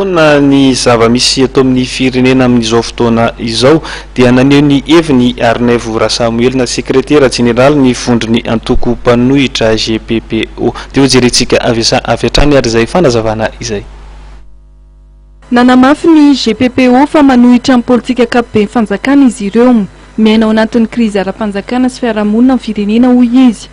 Manoloana ny zava-misy eto amin'ny firenena amin'izao fotoana izao dia naneho ny heviny i Harinaivo Rasamoelina, sekretera jeneralin'ny vondron'ny antoko mpanohitra GPPO. Dia hojerentsika avy hatrany ary izay fanazavana izay. Nanamafy ny GPPO fa manohitra ny politika ankapoben'ny fanjakana izy ireo. Miaina ao anatin'ny krizy ara-panjakana sy fiarahamonina ny firenena, hoy izy.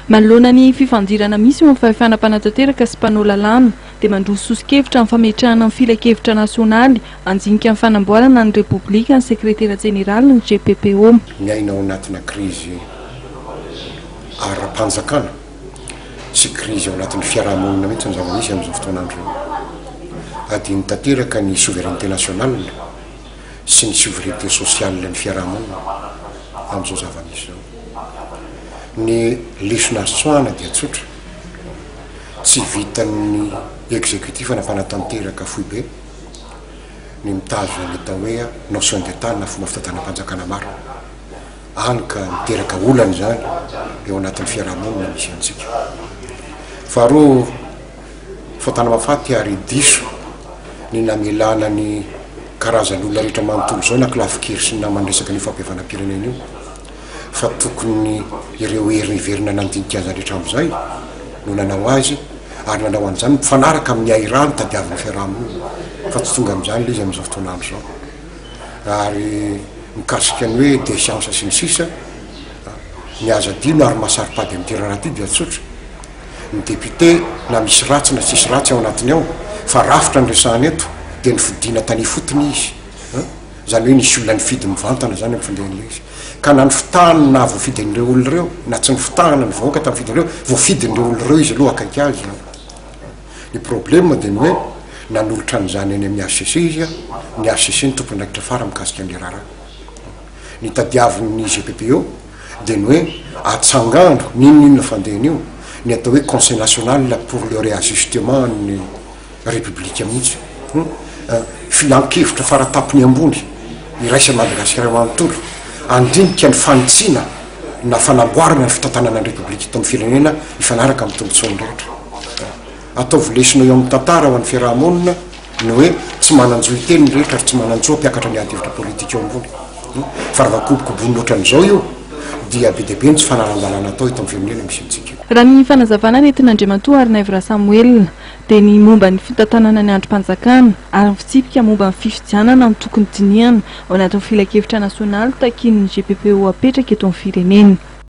Manoloana ny fifandirana misy eo amin'ny fahefana mpanatanteraka sy mpanao lalàna, dia mandroso soso-kevitra amin'ny fametrahana ny Filankevitra nasionaly handinika ny fanamboarana ny Repoblika ny sekretera jeneralin'ny GPPO. Miaina ao anatina krizy ara-panjakana sy krizy ao anatin'ny fiaraha-monina mihitsy ny zava-misy amin'izao fotoan'andro izao. Adino tanteraka ny souveraineté nationale sy ny souveraineté sociale ny fiaraha-monina amin'izao zava-misy izao. Ny lesona azo tsoahana dia tsotra, tsy vitan'ny executif na mpanatanteraka foibe ny mitazona ny atao hoe notion d'Etat na fomba fitantanam-panjakana marina, hany ka miteraka olana izany eo anatin'ny fiaraha-monina misy antsika. Faharoa, fahotana mahafaty ary diso ny namelana ny karazan'olona rehetra manontolo izao na kilafikely sy ny namany resaka an'io fampihavanam-pirenena io. fa tokony ireo hery niverina nandinika azy hatramin'izay no nanao azy ary nanao an'izany mifanaraka amin'ny hairaha notadiavin'ny fiaraha-monina fa tsy tonga amin'izany ilay izy amin'izao fotoana andro izao. Ary mikasika ny hoe déchéance sy ny sisa, ny aza adino ary mahasaro-pady amin'ity raharaha ity dia tsotra, ny député na misy ratsy na tsisy ratsy ao anatiny ao fa rafitra no resahana eto dia nifodiana tany ifotony izy. Izany hoe nisy olona nifidy mivantana izany amin'ny fandehan'ilay izy. Ka na nifitahany ny nahavoafidy an'ireo olona ireo, na tsy nifitahana ny vahoaka tamin'ny fidin'ireo, voafidin'ireo olona ireo izy aloha akaiky azy izany. Ny problème dia ny hoe nanolotra an'izany any amin'ny HCC izy, ny HCC no tompon'andraikitra farany mikasika an'ilay raharaha. Ny tadiavin'ny GPPO dia ny hoe atsangano, n'inon'inona fandehany io, ny atao hoe Conseil national pour le réajustement ny Repoblika mihitsy. Filan-kevitra faratampony ambony iraisan'i Madagasikara manontolo handinika ny fanitsiana na fanamboarana ny fitantanana ny Repoblika eto amin'ny firenena hifanaraka amin'ny tombontsoan'ny rehetra. Ataovy lesona eo amin'ny tantara ho an'ny fiaraha-monina ny hoe tsy manan-jo hiteny ny rehetra ary tsy manan-jo hampiakatra ny ady hevitra politika eo ambony. Fa raha kobokobonina ohatran'izao io dia be dia be ny tsy fanarahan-dalàna atao eto amin'ny firenena misy antsika. Raha ny fanazavana nentin'Andriamatoa Harinaivo Rasamoelina dia ny momba ny fitantanana ny andrim-panjakana ary ny fitsipika momba ny fifidianana no tokony dinihana ao anatin'ny filankevitra nasionaly takian'ny GPPO apetraka eto amin'ny firenena.